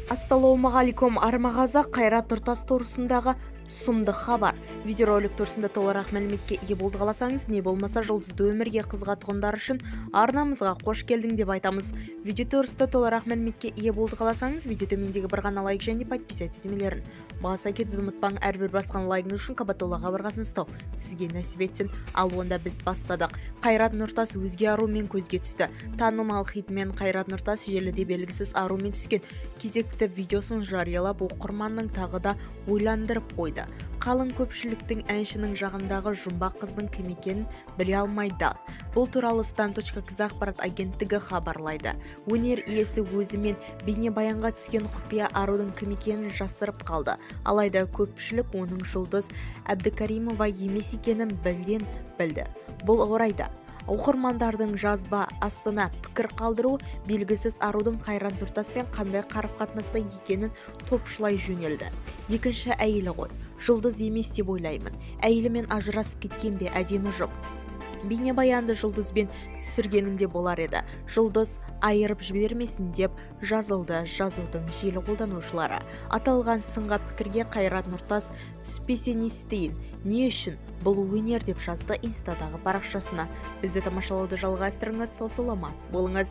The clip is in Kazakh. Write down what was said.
Ассалаумағалейкум, арма қазақ! Қайрат Нұртас турасындағы сұмдық хабар. Видеоролик турасында толығырақ мәліметке ие болды қаласаңыз, не болмаса жұлдызды өмірге қызығатұғындар үшін арнамызға қош келдің деп айтамыз. Видео турасында толығырақ мәліметке ие болды қаласаңыз, видео төмендегі бір ғана лайк және подписать түймелерін баса кетуді ұмытпаң. Әрбір басқан лайкыңыз үшін Қабатолла қабырғасын ұстау сізге нәсіп етсін. Ал онда біз бастадық. Қайрат Нұртас өзге арумен көзге түсті. Танымал хитмен Қайрат Нұртас желіде белгісіз арумен түскен кезекті видеосын жариялап, оқырманның тағы да ойландырып қойды. Қалың көпшіліктің әншінің жағындағы жұмбақ қыздың кім екенін біле алмай дал. Бұл туралы stan.kz ақпарат агенттігі хабарлайды. Өнер иесі өзімен бейнебаянға түскен құпия арудың кім екенін жасырып қалды. Алайда көпшілік оның Жұлдыз Әбдікәрімова емес екенін білден білді. Бұл орайда оқырмандардың жазба астына пікір қалдыру белгісіз арудың Қайрат Нұртаспен қандай қарым-қатынаста екенін топшылай жөнелді. «Екінші әйелі ғой, Жұлдыз емес деп ойлаймын. Әйелімен ажырасып кеткен бе? Әдемі жұп. Бейнебаянды Жұлдызбен түсіргеніңде болар еді, Жұлдыз айырып жібермесін», – деп жазылды жазудың желі қолданушылары. Аталған сынға пікірге Қайрат Нұртас «Түспесе не істейін, не үшін? Бұл өнер», – деп жазды инстадағы парақшасына. Бізді тамашалауды жалғастырыңыз, сау саламат болыңыз!